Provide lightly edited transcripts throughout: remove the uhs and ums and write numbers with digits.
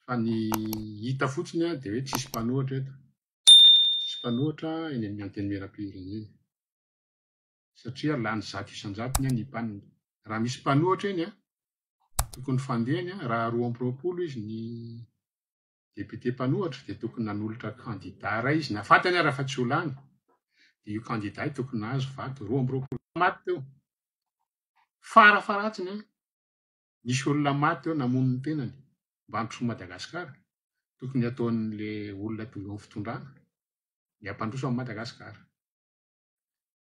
Fa ny hita fotsiny a dia hoe tsisy mpanohitra eto. Tsisy mpanohitra eny amin'ny antenimierampirenena. Satria lany 100% ny PAN. Raha misy mpanohitra eny a, tokony fandehany a, raha 22 izy ny député mpanohitra dia tokony nanolotra candidat iray izy, na fantany ara fa tsy ho lany. Dia io candidat io tokony nahazo vato 22. Maty teo. Farafaharatsiny a, nisy olona maty teo namono ny tenany mba hampandroso Madagasikara. Tokony hataon'le olona tonga eo amin'ny fitondrana ny hampandroso an'i Madagasikara.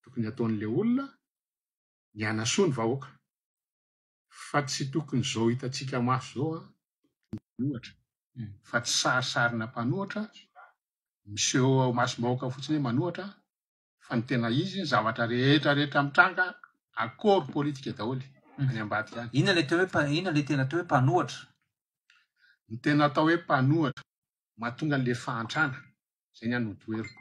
Tokony hataon'le olona ny hanasoa ny vahoaka. Fa tsy tokony izao hitantsika maso izao a, mpanohitra. Fa tsy sarisarina mpanohitra, miseho ao masom-bahoaka fotsiny hoe manohitra, fa ny tena izy, ny zavatra rehetra rehetra mitranga, accord politika daholo any ambadika any. Inona le atao hoe inona le tena atao hoe mpanohitra? Ny tena atao hoe mpanohitra, mahatonga an'le fahantrana, zay ny any no toheriko.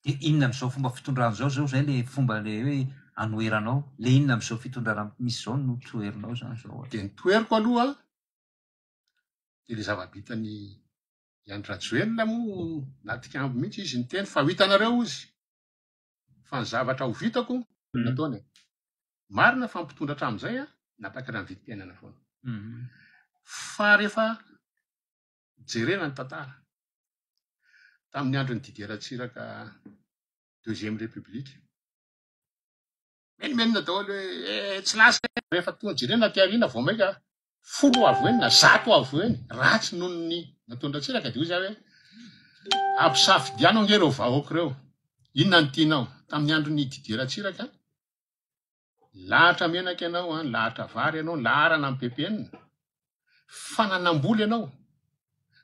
De inona amin'izao fomba fitondrana izao zao zay le fomba le hoe anoheranao? Le inona amin'izao fitondrana misy izao no toherinao zany zao ohatra? De ny toheriko aloha de le zava-bitan'i Andry Rajoelina moa natikambo mihitsy izy niteny fa ho hitanareo ozy fa ny zavatra ho vitako no nataony e. Marina fa mpitondra hatramin'izay a nampakatra ny vidim-piainana foana. Fa rehefa jerena ny tantara tamin'ny andron'i Didier Ratsiraka deuxième république menomenona daholo hoe eh, tsy lasa rehefa tonga jerena aty aoriana vao mainka 10 avo eny na 100 avo eny ratsy noho ny nataon-dRatsiraka dia hoy za hoe ampisafidiano ange ireo vahoaka ireo, inona no tianao? Tamin'ny andron'i Didier Ratsiraka lahatra menaka ianao a, lahatra vary ianao, laharana amin'ny PPN, fa nanambola ianao,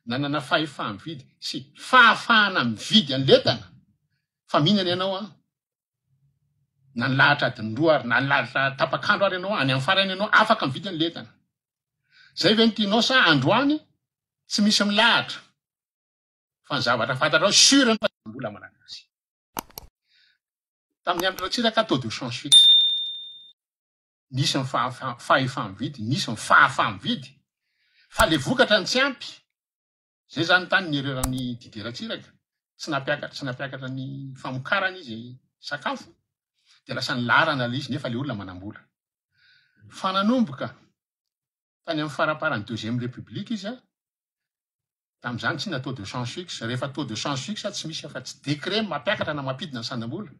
nanana fahefaha-mividy sy fahafahana mividy an'letana fa mihinana ianao a, na ny lahatra adiny roa ary na ny lahatra tapak'andro ary ianao, any amin'ny farany ianao afaka mividy an'le entana. Zay ve no tianao sa androany tsy misy milahatra fa ny zavatra fantatrao sûr fa mbola malagasy. Tamin'ny andro Ratsiraka taux de change fixe. Nisy ny fahefa-mividy, nisy ny fahafaha-mividy fa le vokatra ny tsy ampy. Zay zany tany ny erreur-n'i Didier Ratsiraka, tsy nampiakatra tsy nampiakatra ny famokarana izy sakafo dia lasa nilaharana ilay izy nefa le olona manam-bola. Fa nanomboka tany amin'ny faramparan'ny deuxième république izy a, tamin'izany tsy na taux de change fixe, rehefa taux de change fixe tsy misy afa-tsy décret mampiakatra na mampidina ny sandam-bola,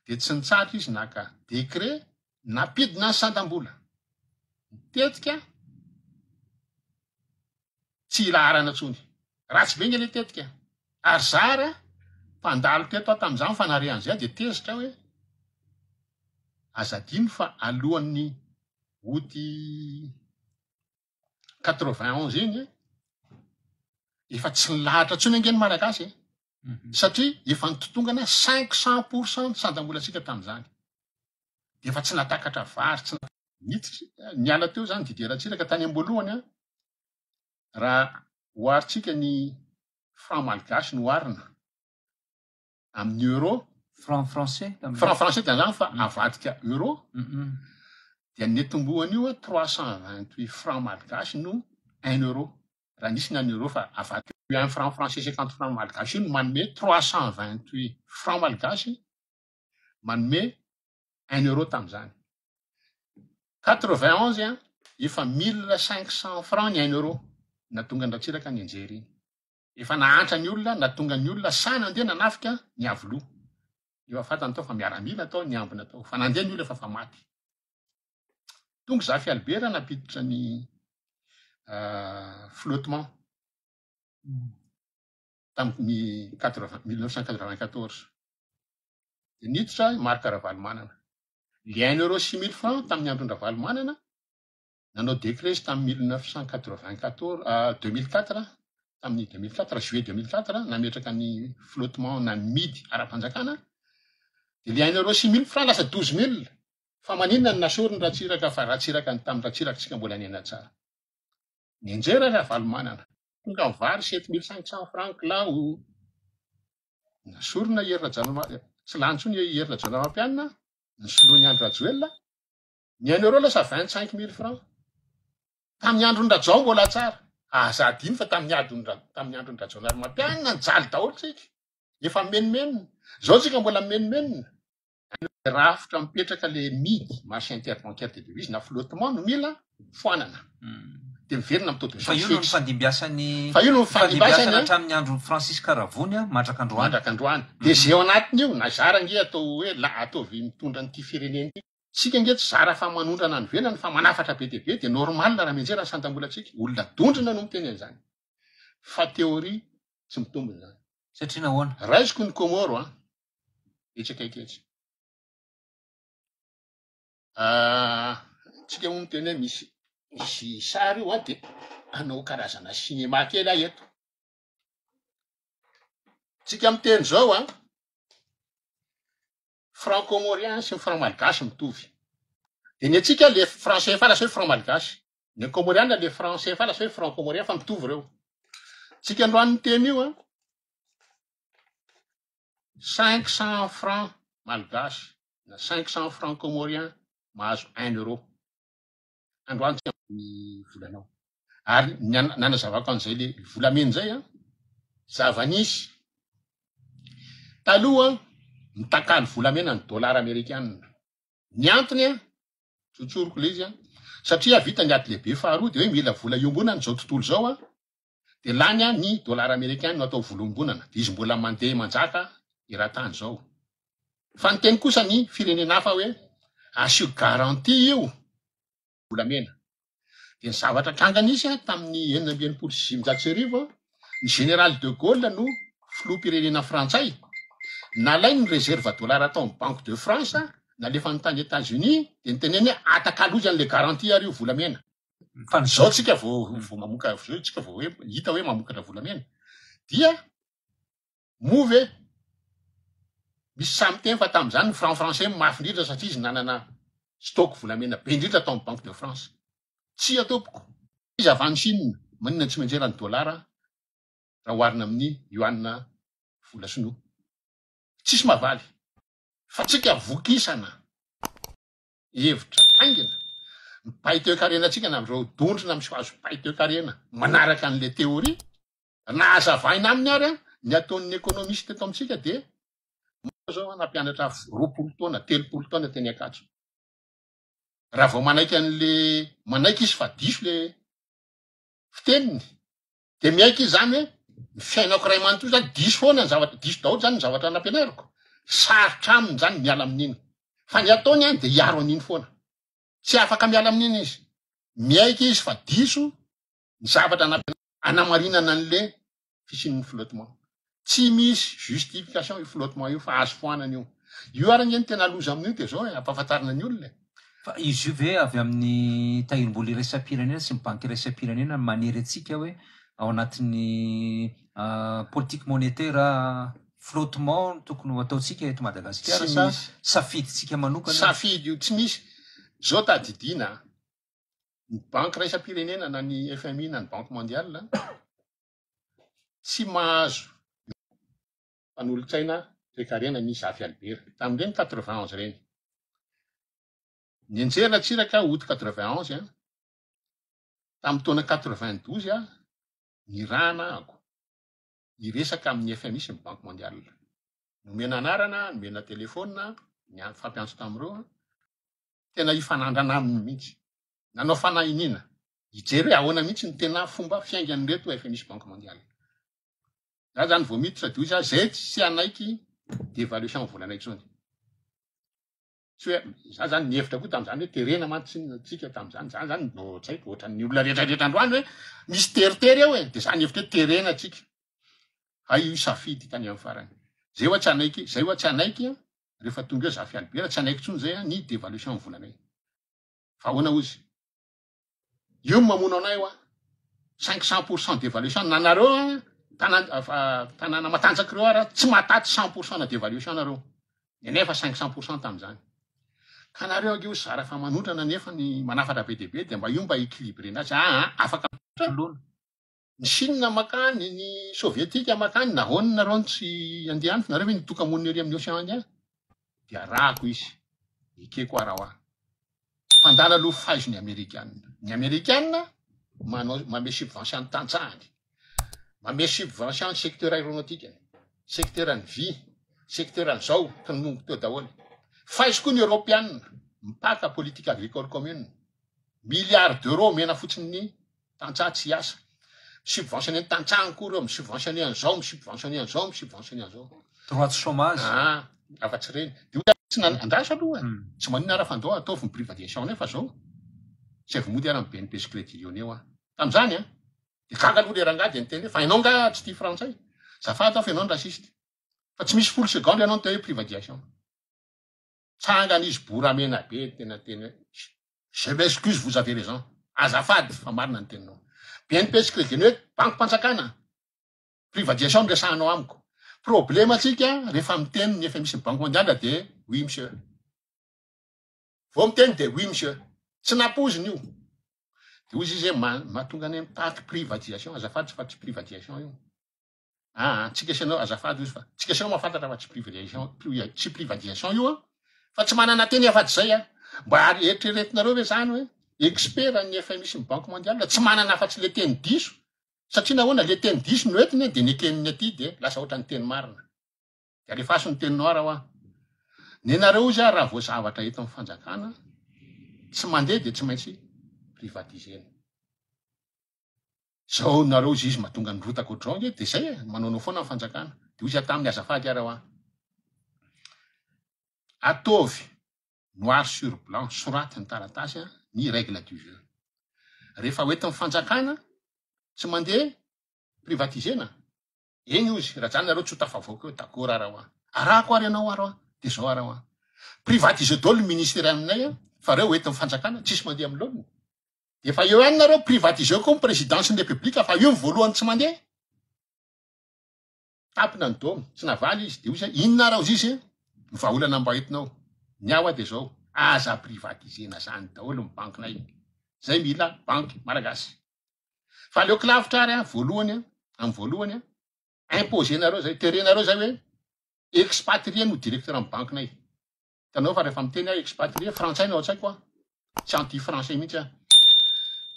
dia tsy nitsahatra izy naka décret nampidina ny sandam-bola. Nitetika tsy hilaharana intsony. Ratsy be nge le tetika. Ary zara mpandalo teto aho tamin'izany fa nare an'izay aho dia tezitra aho hoe aza adino fa alohan'ny août 91 iny efa tsy nilahatra intsony ange ny Malagasy e. Satria efa nitotongana 500% ny sandam-bolantsika tamin'izany. Dia efa tsy natakatra vary, tsy niditra, niala teo zany Didier Ratsiraka tany am-boalohany an. Raha oharintsika ny franc malgache no oharina amin'ny euro, Franc français tamin'izay. Franc français dia zany fa avadika euro, dia ny netombohan'io an 328 franc malgache no un euro. Raha nisy ny un euro fa avadika un franc français 50 franc malgache io no manome 328 franc malgache manome un euro tamin'izany. 91 an, efa 1500 francs ny un euro nahatonga an-dRatsiraka nianjera iny. Efa nahantra ny olona, nahatonga ny olona sahy nandeha nanafika ny Iavoloha. Efa fantany tao fa miaramila tao, niambina tao. Fa nandeha ny olona efa fa maty. Tonga Zafy Albert nampiditra ny flottement tamin'ny quatre-vingt, 1994. Dia niditra i Marc Ravalomanana. Le un euro 6000 francs tamin'ny andron-dRavalomanana, nanao décret izy tamin'ny 1994, 2004, tamin'ny 2004, juillet 2004, nametraka ny flottement na ny midy ara-panjakana, dia le un euro 6000 francs lasa 12000. Fa maninona no nasoriny Ratsiraka fa Ratsiraka ny tamin'ny Ratsiraka tsika mbola niaina tsara. Nianjera Ravalomanana. Tonga ny vary 7500 francs kilao. Nasorina i Hery Rajaonarima, tsy lany intsony i Hery Rajaonarimampianina, nisoloany Andry Rajoelina, ny un euro lasa 25000 francs. Tamin'ny andron'i Rajao mbola tsara. Aza adino fa tamin'ny adin'ny Ra- tamin'ny andron'i Rajaonarimampianina nijaly daholo tsika. Efa mimenomenona. Zao tsika mbola mimenomenona. Rafitra mipetraka le midy, marché interbancaire de devise na flottement no mila foanana. Dia miverina amin'ny taux de Fa change io no fixe. nifandimbiasan'ny Fa io no nifandimbiasany nifandimbiasana hatramin'ny andron'i Francis Karavony mandraka androany. Mandraka androany. Dia izay ao anatiny io, na zara ange atao hoe la ataovy mitondra an'ity firenena ity. Tsika ange tsy zara fa manondrana any ivelany fa manafatra be dia be dia normal raha mianjera ny sandam-bolantsika. Olona dondrona no miteny an'izany. Fa théorie tsy mitombina izany. Satria nahoana? Raisiko ny Comores an. Etsy akaiky etsy. Tsika moa miteny hoe misy misy sary io an dia hanao karazana cinéma kely aho eto. Tsika miteny izao an, franc comorien sy ny franc malgache mitovy. Dia ny antsika le franc CFA lasa hoe franc malgache. Ny comoriana le franc CFA lasa hoe franc comorien fa mitovy ireo. Tsika androany miteny io an, 500 francs malgache na 500 francs comorien mahazo un euro. Androany tsika ny volanao. Ary ny nanazavako an'izay le volamena izay an, zava-nisy. Taloha nitakalo volamena ny dollar amerikana. Ny antony an, tsotsoriko le izy an, satria vita ny ady lehibe faharoa de hoe mila vola iombonana izao tontolo izao an, de lany an ny dollar amerikana no atao vola iombonana, de izy mbola mandeha manjaka eran-tany izao. Fa niteny kosa ny firenena hafa hoe asio garantie io volamena. Dia ny zavatra tranga nisy tamin'ny 1966, ny général de Gaulle no filoham-pirenena frantsay, nalainy ny réserve dollar tao amin'ny Banque de France, nalefany tany Etats-Unis, dia niteneniny hoe atakalozy an'ilay garantie ary io volamena. Fa ny Zao tsika vao vao mamoka, zao tsika vao hoe hita hoe mamokatra volamena. Dia moa ve misy sahy miteny fa tamin'izany ny franc français no mafy indrindra satria izy nanana stock volamena be indrindra tao amin'ny Banque de France. Tsia tompoko. Izy avy any Chine, maninona tsy mianjera ny dollar raha oharina amin'ny yuan vola sinoa. Tsisy mahavaly. Fa tsika vokisana hevitra haingana ny mpahay toekarenantsika na amin'ireo dondrona misoazo mpahay toekarena manaraka an'ilay théorie. Na hazavaina aminy ary ny ataon'ny économiste eto amintsika dia maro zao nampianatra 20 taona, 30 taona teny Ankatso. Raha vao manaiky an'le manaiky izy fa diso le fiteniny dia miaiky izy zany hoe ny fiainako iray manontolo zany diso foana ny zavatra, diso daholo zany ny zavatra nampianariko. Sarotra aminy zany miala amin'iny. Fa ny ataony any dia hiaro an'iny foana. Tsy afaka miala amin'iny izy. Miaiky izy fa diso ny zavatra nampianarina anamarinana an'le fisian'ny flottement. Tsy misy justification io flottement io fa azo foanana io. Io ary ange ny tena loza amin'io dia zao e, ampahafantarina ny olona e. Fa izy io ve avy amin'ny tahirim-bola iraisam-pirenena sy ny banky iraisam-pirenena no manery antsika hoe ao anatin'ny politique monétaire flottement no tokony ho ataontsika eto Madagasikara Tsy sa misy. safidintsika manokana io? Safidy io, tsy misy. Zao tadidiana a, ny banky iraisam-pirenena na ny FMI na ny banque mondiale tsy mahazo mpanolotsaina toekarena ny Zafy Albert tamin'ireny 91 ireny. Nianjera Ratsiraka août 91 an, tamin'ny taona 92 aho nirahana ahako hiresaka amin'ny FMI sy ny banque mondiale. Nomena anarana, nomena telefaonina, nifampiantso tamin'ireo. Tena hifanandrana aminy mihitsy. Nanao fanahiniana hijery hoe ahoana mihitsy ny tena fomba fiaingan'ireto FMI sy Banque Mondiale. Za zany vao miditra dia hoy za, zay tsy hanaiky devaluation volanay intsony. Tsy hoe, za zany nihevitra koa tamin'izany hoe terena mantsy tsinona tsika tamin'izany, za zany mbo tsy haiko, ohatran'ny olona rehetra rehetra androany hoe misy teritery eo e, dia za nihevitra hoe terena tsika. Hay io safidy tany amin'ny farany. Zay hoa tsy hanaiky, zay hoa tsy hanaiky Rehefa tonga eo Zafy Albert, tsy hanaiky intsony zay ny devaluation ny volanay. Fa ahoana ozy? Io no mamono anay hoa. 500% devaluation na nareo tanàna matanjaka ireo ara tsy mahataty 100% na devaluation nareo. Ny anay efa 500% tamin'izany. Ka nareo ange ozy zara fa manondrana nefa ny manafatra be dia be dia mba io mba équilibrena azy. Aa afaka Tolona. Ny Chine makany, ny Sovietika makany, nahoana nareo no tsy andeha any fa nareo ve nitoka-monina ery amin'ny Océan Indien? Dia arahako izy, ekeko ara hoa. Fandala aloha faizo ny Amerikana. Ny Amerikana. manao manome subvention ny tantsahany, manome subvention ny secteur aeronautique-ny, secteur ny vy, secteur an'izao, tononiko teo daholo. Fa izy koa ny eoropeanina, mipaka politique agricole commune, milliard d'euros omena fotsiny ny tantsaha tsy hiasa. Mi-subventionner ny tantsaha koa ireo, mi-subventionner an'izao, mi-subventionner an'izao, mi-subventionner an'izao. Droit de chômage. Ah, afa-tsy ireny. Dia hoy aho, tsy nan- andraso aloha e. Tsy maninona ara fa andao ataovy ny privatisation nefa zao. Tsy avy mody ara ny BNP sy Crédit Lyonnais hoa. Tamin'izany an. Dia gaga aloha le rangahy dia niteny hoe fa ianao nga tsy tia frantsay? Azafady aho fa ianao no raciste. Fa tsy misy folo seconde ianao niteny hoe privatisation. Tsangana izy boramena be tena niteny hoe je m'excuse vous avez raison. Azafady fa marina ny teninao. BNP sy Crédit Lyonnais hoe bankim-panjakana. Privatisation no resahanao amiko. Problème tsika rehefa miteny ny FMI sy ny Banque mondiale dia oui monsieur. Vao miteny dia oui monsieur. Tsy nampoizina io. Dia hoy izy hoe mahatonga anay mitaky privatisation, azafady fa tsy privatisation io. Aa, tsika sy ianao azafady hoy izy fa tsika sy ianao mahafantatra fa tsy privatisation, tsy privatisation io an. Fa tsy manana teny afa-tsy izay an. Mba ary eritreretinareo ve zany hoe expert ny FMI sy ny Banque mondiale tsy manana afa-tsy le teny diso? Satria nahoana? Le teny diso no entiny dia neken'ny aty dia lasa ohatran'ny teny marina. Dia alefaso ny teninao ara hoa. Nenareo ozy ah raha vao zavatra eto amin'ny fanjakana tsy mandeha dia tsy maintsy privatisena. Zao nareo ozy izy mahatonga ny rotaka ohatr'izao ange dia zay e, manaonao foana ny fanjakana. Dia ozy ah taminy azafady ara hoa. Ataovy noir sur blanc, soraty ny taratasy ny règle du jeu. Rehefa hoentin'ny fanjakana tsy mandeha privatisena, Eny ozy rajany nareo tsy ho tafavoaka eo d'accord ara hoa. Arahako ary ianao ara hoa de zao ara hoa. Privatise daholo ny ministère aminay a fa reo entin'ny fanjakana tsisy mandeha amin'ny laoniny. De efa eo ihany nareo privatise koa ny présidence ny république fa io ny voalohany tsy mandeha. Tapina ny dôme, tsy navaly izy de ozy inona ara ozy izy ny vahaolana mba entinao. Ny ahy hoa de zao aza privatisena zany daholo ny bankinay. Zay mila banky malagasy. Fa aleoko lavitra ary an, voalohany an, amin'ny voalohany an, imposer-nareo zay, terenareo zay hoe expatrié no directeur amin'ny bankinay. Hitanao fa rehefa miteny aho expatrié, frantsay no ao an-tsaiko an, tsy anti français mihitsy aho.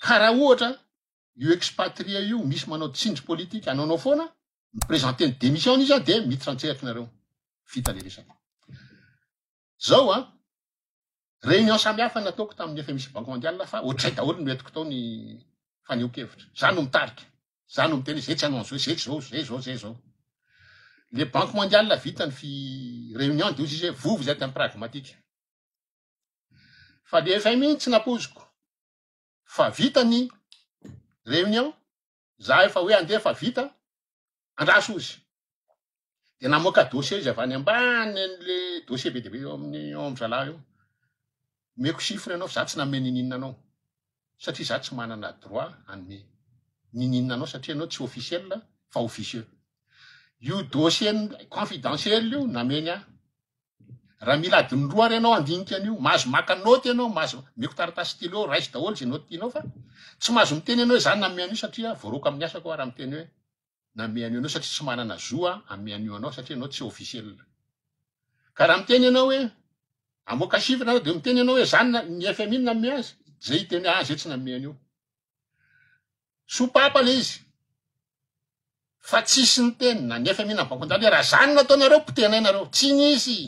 Ka raha ohatra io expatrié io misy manao tsindry politique anaonao foana, mi-presenter ny démission-ny izy an, dia miditra an-tsehatra nareo. Vita le resaka. Zao an, Réunion samihafa nataoko tamin'ny FMI sy Banque Mondiale fa ohatrizay daholo no entiko tao ny fanehoan-kevitra. Za no mitarika, za no miteny hoe zay tsy hanao an'izao, zay tsy zao, zay zao, zay zao. Le Banque Mondiale vita ny fi réunion de hozy izy hoe vous vous êtes un pragmatique. Fa le FMI tsy nampoiziko fa vita ny réunion, za efa hoe andeha fa vita, Andraso ozy. Dia namoaka dossier izy avy any ambany an'le dossier be dia be eo amin'ny eo amin'ny zalahy eo. Omeko chiffre ianao fa za tsy nanome niniana anao. Satria za tsy manana droit hanome niniana anao satria ianao tsy officiel fa officieux. Io dossier confidentiel io nameny ahy. Raha mila adiny roa ary ianao handinika an'io, mahazo maka naoty ianao, mahazo, omeko taratasy stylo, raiso daholo izay naoty tianao fa tsy mahazo miteny ianao hoe za nanome an'io satria voaroaka amin'ny asako aho raha miteny hoe nanome an'io anao satria tsy manana zo aho hanome an'io anao satria ianao tsy officiel. Ka raha miteny ianao hoe hamoaka chiffre ianao dia miteny ianao hoe za ny FMI no nanome azy, zay hiteny hoe ah zay tsy nanome an'io. Sopapa le izy. Fa tsisy niteny na ny FMI na ny Banque Mondiale hoe raha zany no ataonareo potehanay nareo. Tsy nisy.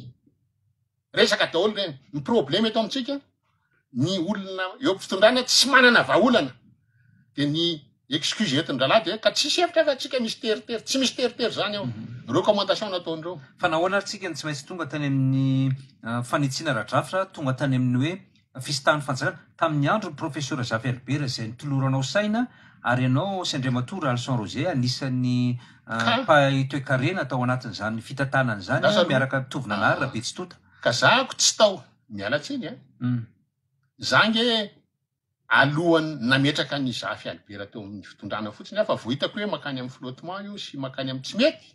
Resaka daholo ireny. Ny problème eto amintsika, ny olona eo am-pitondrana tsy manana vahaolana. De ny excuse entin-drahalahy dia ka tsisy hevitra fa tsika misy teritery. Tsy misy teritery zany ao. Recommandation nataon'ireo. Fa nahoana ary tsika no tsy maintsy tonga tany amin'ny fanitsiana ara-drafitra, tonga tany amin'ny hoe Fisintahan'ny fanjakana, tamin'ny andron'ny Profesora Zafy Albert izay nitoloranao saina ary ianao sy Andriamatoa Ralison Roger anisan'ny mpahay toekarena tao anatin'izany fitantanana izany miaraka Tovonanahary Rabetsitota. Ka za ko tsy tao, miala tsiny a! Za nge alohan'ny nametraka an'i Zafy Albert teo amin'ny fitondrana fotsiny aho fa vao hitako hoe makany amin'ny flottement io sy makany amin'ny tsy mety,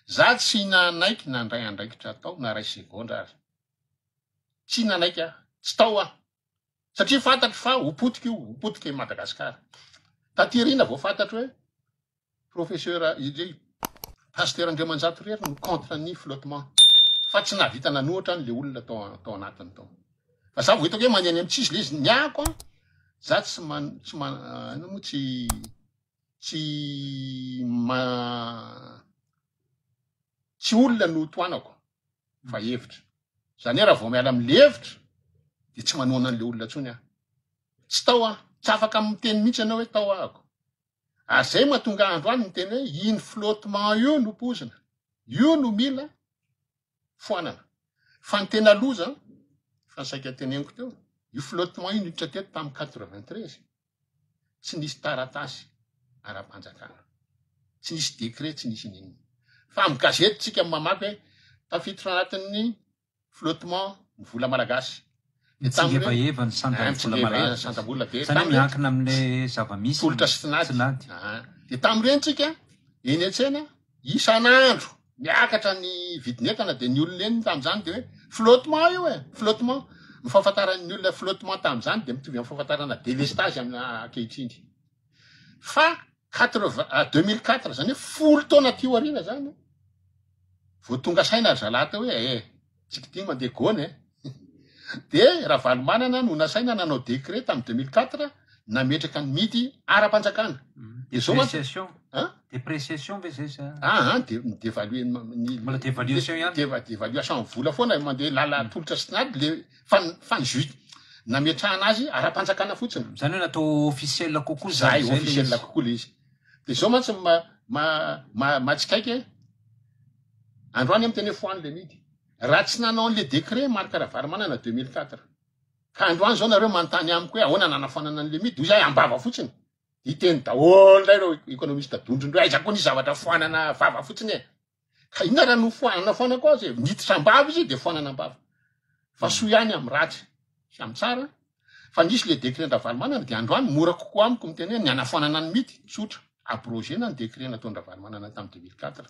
za tsy nanaiky nandray andraikitra tao na ray segondra ary. Tsy nanaiky aho, tsy tao aho. Satria fantatro fa ho potika io, ho potika i Madagasikara. Taty aoriana vao fantatro hoe professeur indray Pasteur Andriamanjato irery no contre ny flottement. Fa tsy nahavita nanohatra an'le olona tao tao anatiny tao. Fa za vao hitako hoe mandeha any amin'ny tsisy le izy, ny ahako an, Za tsy man tsy man inona moa tsy tsy ma tsy olona no tohanako fa hevitra. Zany hoe raha vao miala amle hevitra de tsy manohana anle olona tsony aho. Tsy tao aho, tsy afaka miteny mihitsy ianao hoe tao ahako. Ary zay mahatonga ahy androany miteny hoe iny flottement io no pozina, io no mila foanana. Fa ny tena loza, efa saika teneniko teo, io flottement io niditra teto tamin'ny 93, tsy nisy taratasy ara-panjakana, tsy nisy décret, tsy nisy n'inona. Fa amin'ny gazety tsika mamaky hoe tafiditra anatin'ny flottement ny vola malagasy. Mitsingevaheva ny sandan'ny vola malagasy. Sandam-bola dia Zany hoe miankina amin'ilay zava-misy tolotra sy tinady. Tinady. Dia tamin'ireny tsika eny an-tsena isan'andro miakatra ny vidin'entana dia ny olona eny tamin'izany dia hoe flottement io e, flottement. Ny fahafantaran'ny olona flottement tamin'izany dia mitovy amin'ny fahafantarana délestage amina ankehitriny. Fa quatre-vingt, 2004 zany hoe 10 taona aty aoriana zany vao tonga saina ry zalahy teo hoe eh, tsika ity mandeha gony e. De Ravalomanana no nasaina nanao décret tamin'ny 2004 nametraka ny midy ara-panjakana. De zao mantsy Dépréciation. Hein? Dépréciation ve zay sa? Ah, ah, de mi-dévaluer ny Mbola dévaluation ihany. Dévaluation vola foana mandeha lala tolotra sy tinady le fa fa ny ju nametrahana azy ara-panjakana fotsiny. Zany hoe natao officiel kokoa zany zay le officiel izy. kokoa le izy. De zao mantsy ma ma ma mahatsikaiky e. Androany aho miteny hoe foano le midy. Raha tsy nanao an'le décret Marc Ravalomanana 2004. Ka androany zao nareo manontany amiko hoe ahoana nanafoanana an'le midy, hoy zahay am-bava fotsiny. Hiteny daholo ndray ireo économiste dondrona ireo, aiza koa nisy zavatra foanana vava fotsiny e. Ka inona raha nofoanana foanako azy e, niditra am-bava izy de foanana am-bava. Fa soa ihany amin'ny ratsy sy amin'ny tsara, fa nisy le décret an-dRavalomanana de androany mora kokoa amiko miteny hoe ny hanafoanana ny midy, tsotra, abrogena ny décret nataon-dRavalomanana tamin'ny 2004.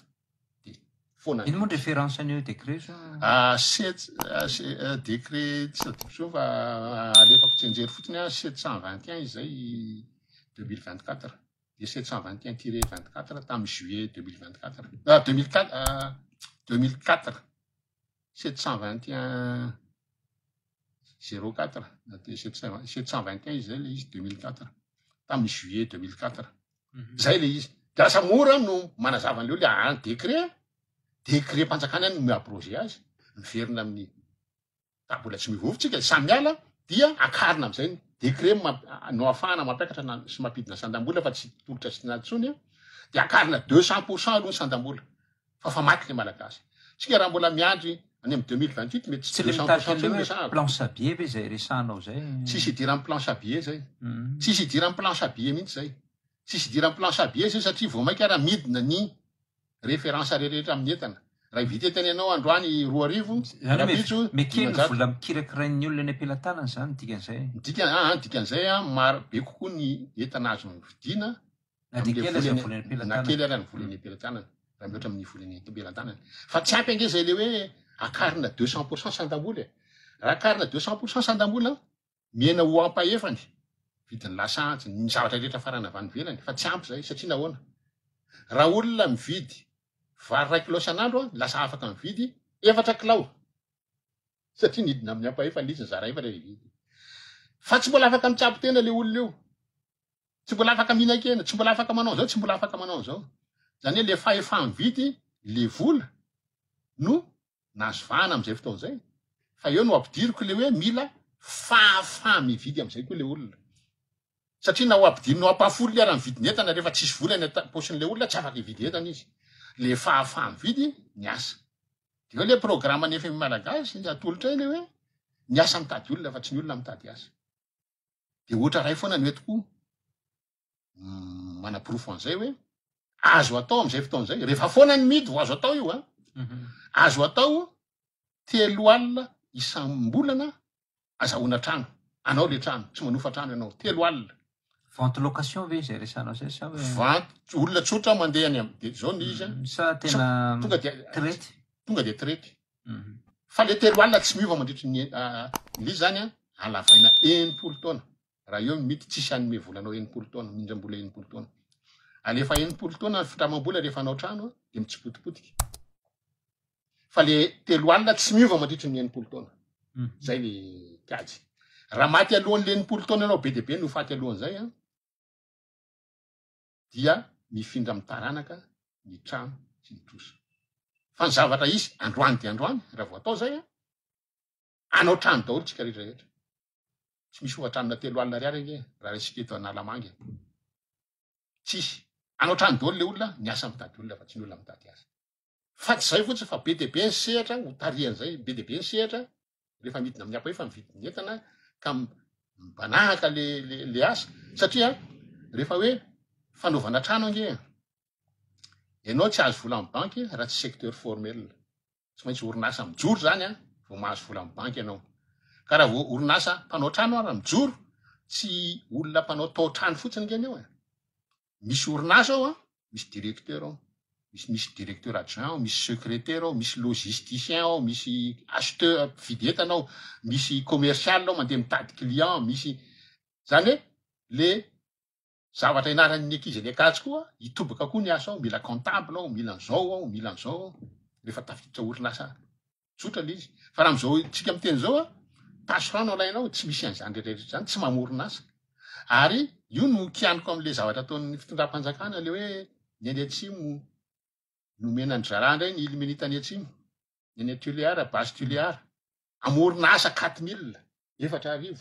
De foana Ino moa ny référence an'io décret sa? Ah, sept, ah, se, ah, décret tsy tadidiko soa fa alefako tsianjery fotsiny ah, 721 izay 2024. De 721 tiré 24 tamin'ny juillet 2024. Ah, 2004, ah, 2004. 721 04, na de 721 izay le izy 2004. Tamin'ny juillet 2004. Zay le izy. De lasa mora no manazava an'le olona hoe, ah, décret, décret mpanjakana no mi-abroger azy, miverina amin'ny ta mbola tsy miova tsika, samy miala dia akarina amizay ny décret no ahafahana mampiakatra na sy mampidina sandam-bola fa tsy tolotra sy tinady intsony, de akarina 200% aloha ny sandam-bola fa fa maty le malagasy. Tsika raha mbola miandry any amin'ny 2028 mety tsy Tsy le 200% mitarika an'le intsony hoe resahako. planche à billets ve zay resahanao zay? Tsisy idiran'ny planche à billets zay. Tsisy idiran'ny planche à billets mihitsy zay. Tsisy idiran'ny planche à billets zay satria vao mainka ara midina ny référence rehetra amin'ny entana. Raha hividy entana ianao androany 2000, Zany hoe rahampitso mekeny ny 500. vola mikirakirain'ny olona eny am-pelatanana zany dikan'izay. Ny dikany, ah, ah, dikan'izay ah, maro be kokoa ny entana azony vidiana Na dia kely aza ny vola eny am-pelatanana. Na kely ara ny vola eny am-pelatanana, raha mihoatra amin'ny vola eny am-pelatanana. Fa tsy ampy ange zay le hoe akarina 200% sandam-bola e. Raha akarina 200% sandam-bola, mihena ho ampahefany vidin'ny lasantsy, ny zavatra rehetra farany avy any ivelany, fa tsy ampy zay, satria nahoana? Raha olona mividy vary iray kilao isan'andro, lasa afaka mividy efatra kilao, satria nidina amin'ny ampahefany izy, nizara efatra ilay vidiny. Fa tsy mbola afaka mitsabo tena le olona io. Tsy mbola afaka mihinan-kena, tsy mbola afaka manao an'izao, tsy mbola afaka manao an'izao. Izany hoe le fahefa-mividy le vola no nahazo vahana amin'izay fotoana izay. Fa eo no ampidiriko le hoe mila fahafaha-mividy amin'izay koa le olona. Satria na ho ampidirinao ampahafolony ara ny vidin'entana rehefa tsisy vola any am-paosin'le olona tsy afaka hividy entana izy. Le fahafaha-mividy ny asa. De eo le programme-n'ny FMI Malagasy atolotra eo le hoe ny asa mitady olona fa tsy ny olona mitady asa. De ohatra iray foana no entiko manaporofo an'izay hoe azo atao am'izay fotoana izay, rehefa foana ny midy vao azo atao io an. Azo atao 30 isam-bolana azahoana trano, anao le trano, tsy manofa trano ianao, 30. Vente location ve izay resahanao izay sa hoe? Vente, olona tsotra mandeha any am-, de zao ny izy an. Sa tena Tonga dia traite? Tonga dia traite. Fa le 30 tsy miova mandritry ny le izy zany an, alavaina 60 taona. Raha eo ny mity tsisy hanome vola anao 60 taona, mindram-bola 60 taona. Alefa 60 taona ny findramam-bola rehefa hanao trano an, de mitsipotipotika. Fa le 30 tsy miova mandritry ny 60 taona. Zay le kajy. Raha maty alohan'le 60 taona ianao, be dia be no faty alohan'izay an, dia mifindra amin'ny taranaka ny trano sy ny trosa. Fa ny zavatra hisy androany dia androany, raha vao atao izay an, hanao trano daholo tsika rehetra rehetra. Tsy misy hofan-tranona 30 ariary ange raha raisika eto Analamanga e. Tsisy. Hanao trano daholo le olona, ny asa mitady olona fa tsy ny olona mitady asa. Fa tsy izay fotsiny fa be dia be ny sehatra ho tarihan'izay, be dia be ny sehatra rehefa midina amin'ny ampahefa mividy ny entana ka mibanahaka le le le asa satria rehefa hoe fanaovana trano ange ianao tsy azo vola amin'ny banky raha tsy secteur formel. Tsy maintsy orinasa mijoro zany an vao mahazo vola amin'ny banky ianao. Ka raha vao orinasa mpanao trano ara mijoro, tsy olona mpanao tao-trano fotsiny ange ny eo e. Misy orinasa ao an, misy directeur ao, misy misy directeur adjoint ao, misy secrétaire ao, misy logisticien ao, misy acheteur mpividy entana ao, misy commercial ao mandeha mitady client, misy zany hoe le Zavatra ianaran'ny ankizy any Ankatso koa, hitobaka koa ny asa ao, mila comptable ao, mila an'izao ao, mila an'izao ao, rehefa tafiditra orinasa tsotra le izy. Fa raha amin'izao tsika miteny izao a, paso rano alainao, tsy misy an'izany rehetra rehetra izany, tsy mamorona asa. Ary io no kianiko amin'le zavatra ataon'ny fitondram-panjakana, le hoe ny any atsimo nomena an-dry zalahy indray ny ilmenite any atsimo, ny any Tuléar, base Tuléar, hamorona asa 4000, 4000.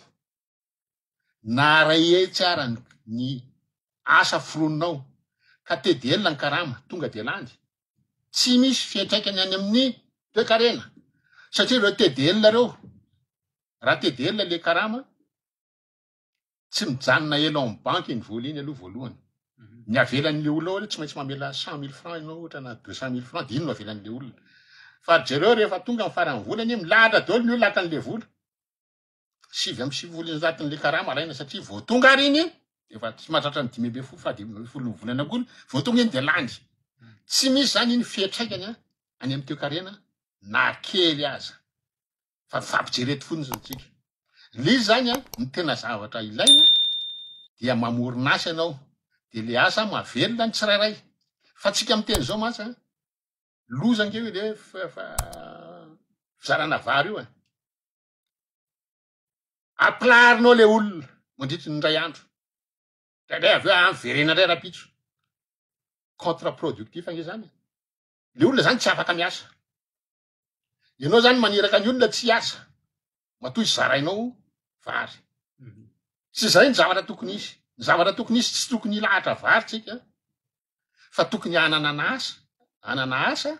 Na ray hetsy ara ny asa foroninao ka TDL ny karama tonga dia lany. Tsy misy fiantraikany any amin'ny toekarena satria ireo TDL ireo raha TDL le karama tsy mijanona ela ao amin'ny banky iny vola iny aloha voalohany. Ny avelan'le olona ao aloha tsy maintsy mamela 100 000 francs ianao ohatra na 200 000 francs dia iny no avelan'le olona. Fa jereo rehefa tonga ny faran'ny volana anie milahatra daholo ny olona haka an'le vola. 199 n'le karama alaina satria vao tonga ary iny efa tsy mahatratra ny 15 faha 15 ny volana akory vao tonga iny de lany. Tsy misy zany iny fiantraikany a any amin'ny toekarena na kely aza fa mifampijery eto fotsiny tsika. Le izy zany a ny tena zavatra ilaina dia mamorona asa ianao de le asa mahavelona ny tsirairay fa tsika miteny zao mantsy a loza ange io le fizarana vary io e. Ampilaharinao le olona mandritry ny indray andro. Indraindray avy eo ah, miverena indray rahampitso. Contre productif ange zany. Le olona zany tsy afaka miasa. Ianao zany maniraka ny olona tsy hiasa. Matoa izy zarainao vary. Tsy zay ny zavatra tokony hisy. Ny zavatra tokony hisy tsy tokony hilahatra vary tsika fa tokony hanana asa, hanana asa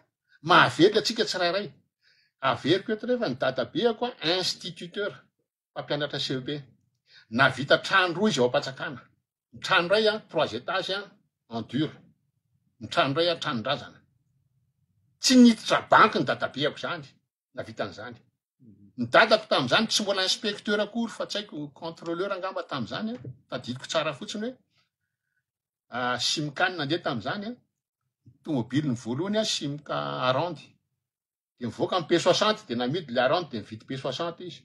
mahavelona antsika tsirairay. Averiko eto nefa ny dadabeako a instituteur, mpampianatra CEP. Nahavita trano roa izy ao Ampatsakana. Ny trano iray a trois étages a en dur, ny trano iray a tranon-drazana. Tsy niditra banky ny dadabeako zany nahavita an'izany. Ny dadako tamin'izany tsy mbola inspecteur akory fa tsy haiko contrôleur angamba tamin'izany a, tadidiko tsara fotsiny hoe Simca no nandeha tamin'izany a, tomobiliny voalohany a Simca Aronde, de nivoaka ny P 60 de namidy le Aronde de nividy P 60 izy,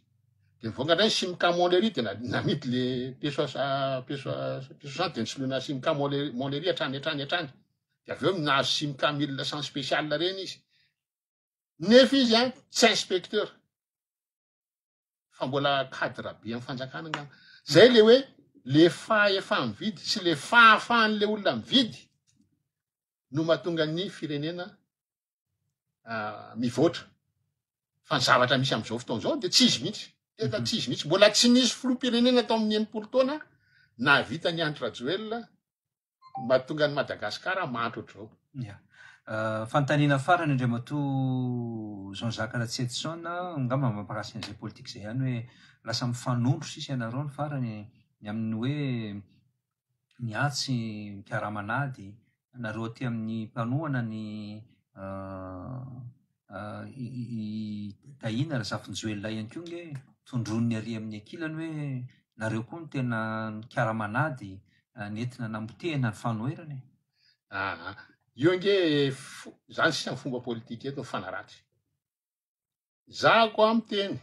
de nivoaka indray ny Simca Montlhéry de namidy le P P 60 de nisoloina Simca Montlhéry hatrany hatrany hatrany, de avy eo nahazo Simca 1100 spécial reny izy, nefa izy a tsy inspecteur. Fa mbola cadre be amin'ny fanjakana angamba. Zay le hoe le fahefa-mividy sy le fahafahan'le olona mividy no mahatonga ny firenena mivoatra. Fa ny zavatra misy amin'izao fotoana izao de tsy izy mihitsy. Tena tsy izy mihitsy. Mbola tsy nisy filoham-pirenena tao amin'ny 60 taona nahavita ny Andry Rajoelina Mahatonga an'i Madagasikara mahantra ohatr'izao. Ya. Fanontaniana farany Andriamatoa Jean Jacques Ratsietison, angamba mampahakasika an'izay politika izay ihany hoe lasa mifanondro sisa ianareo ny farany ny amin'ny hoe ny atsy mikaraman'ady, nareo aty amin'ny mpanohana ny I Tahina Razafinjoelina ihany koa nge tondroin'ny ary amin'ny ankilany hoe nareo koa no tena nikaraman'ady nentina namotehana ny fanoherana e. Aa, io ange zany sisa ny fomba politika eto mifanaratsy. Za koa miteny,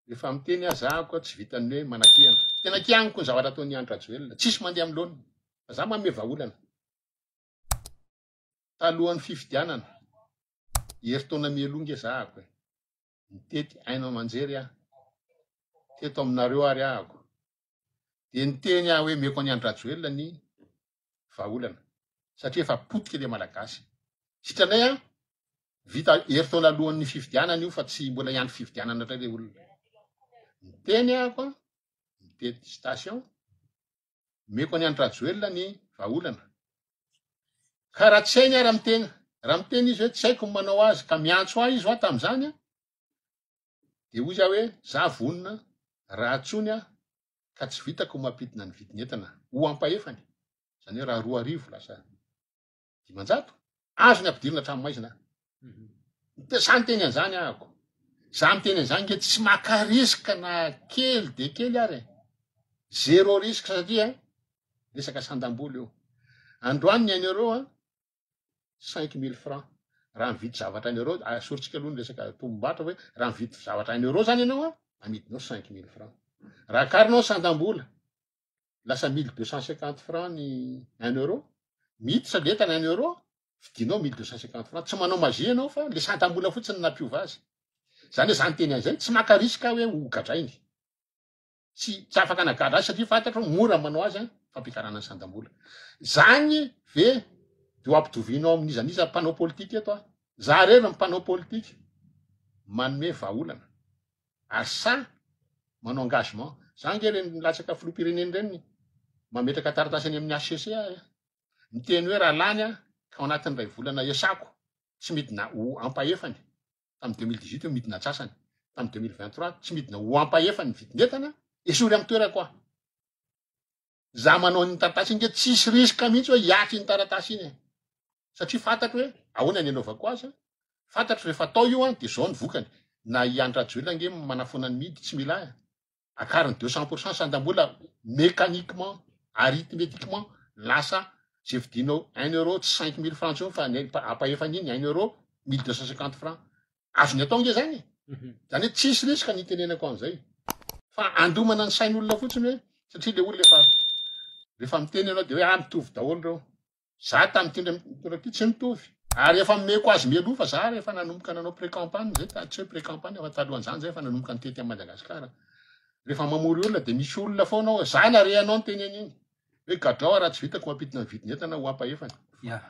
rehefa miteny aho za koa tsy vitan'ny hoe manakihana. Tena kianiko ny zavatra ataon'i Andry Rajoelina, tsisy mandeha amin'ny laoniny, fa za manome vahaolana. Talohan'ny fifidianana, herintaona mialoha nge zahako e! Nitety haino aman-jery aho. Teto aminareo ary ahako. Dia niteny aho hoe meko an'i Andry Rajoelina ny vahaolana satria efa potika le Malagasy. Sitranay an, vita herintaona alohan'ny fifidianana io fa tsy mbola hiandry fifidianana indray le olona. Niteny ahako an, nitety station, meko an'i Andry Rajoelina ny vahaolana. Ka raha tsy hainy ary miteny, raha miteny izy hoe tsy haiko ny manao azy ka miantso ahy izy hoa tamin'izany an, Dia hoy aho hoe, za vonona raha antsoiny aho ka tsy vitako ny mampidina ny vidin'entana ho ampahefany, izany hoe raha 2000 lasa 500, azony ampidirina an-tranomaizina aho. Za miteny an'izany ahako. Za miteny an'izany nge tsy maka risque na kely dia kely ary e. Zéro risque satria resaka sandam-bola io. Androany ny un euro an, 5000 francs raha mividy zavatra un euro, asorintsika aloha ny resaka tombom-barotra hoe raha mividy zavatra un euro zany ianao an, amidinao 5000 francs. Raha akarinao ny sandam-bola, lasa 1250 francs ny un euro, miditra le entana un euro, vidinao 1250 francs, tsy manao magie ianao fa le sandam-bola fotsiny no nampiova azy. Zany hoe zany teny an'izay, tsy maka risque aho hoe ho gadrainy. Tsy tsy afaka anagadra azy satria fantatro hoe mora ny manao azy an, fampiakarana ny sandam-bola. Zany ve de ho ampitovianao amin'iza n'iza mpanao politika eto aho? Za rery ny mpanao politika manome vahaolana ary sahy manao engagement. Za ange reny milatsaka filoham-pirenena ireny mametraka taratasy any amin'ny HCC aho e, miteny hoe raha lany aho ka ao anatin'ny iray volana iasako tsy midina ho ampahefany tamin'ny 2018 io midina antsasany, tamin'ny 2023 tsy midina ho ampahefany ny vidin'entana, esory amin'ny toerako aho. Za manao an'iny taratasy iny nge tsisy risque mihitsy hoe hiaky iny taratasy iny e. Satria fantatro hoe ahoana ny anaovako azy, fantatro rehefa atao io an de zao ny vokany. Na i Andry Rajoelina nge manafoana ny midy tsy mila ahy. Akariny 200% sandam-bola mécaniquement, arithmétiquement, lasa zay vidinao un euro tsy 5000 francs intsony fa ny ampahefany iny un euro 1250 francs. Azony atao nge zany e. Zany hoe tsisy risque ny itenenako an'izay. Fa andomana ny sain'olona fotsiny hoe satria le olona efa rehefa miteny ianao de hoe ah mitovy daholo reo. Za tamin'ity indray mitondra ity tsy mitovy. Ary efa nomeko azy mialoha fa za rehefa nanomboka nanao pré-campagne zay, tsy hoe pré-campagne fa talohan'izany zay efa nanomboka nitety an'i Madagasikara. Rehefa mamory olona de misy olona foana ao, za nare anao niteny an'iny. Hoe gadrao aho raha tsy vitako mampidina ny vidin'entana ho ampahefany. Ya.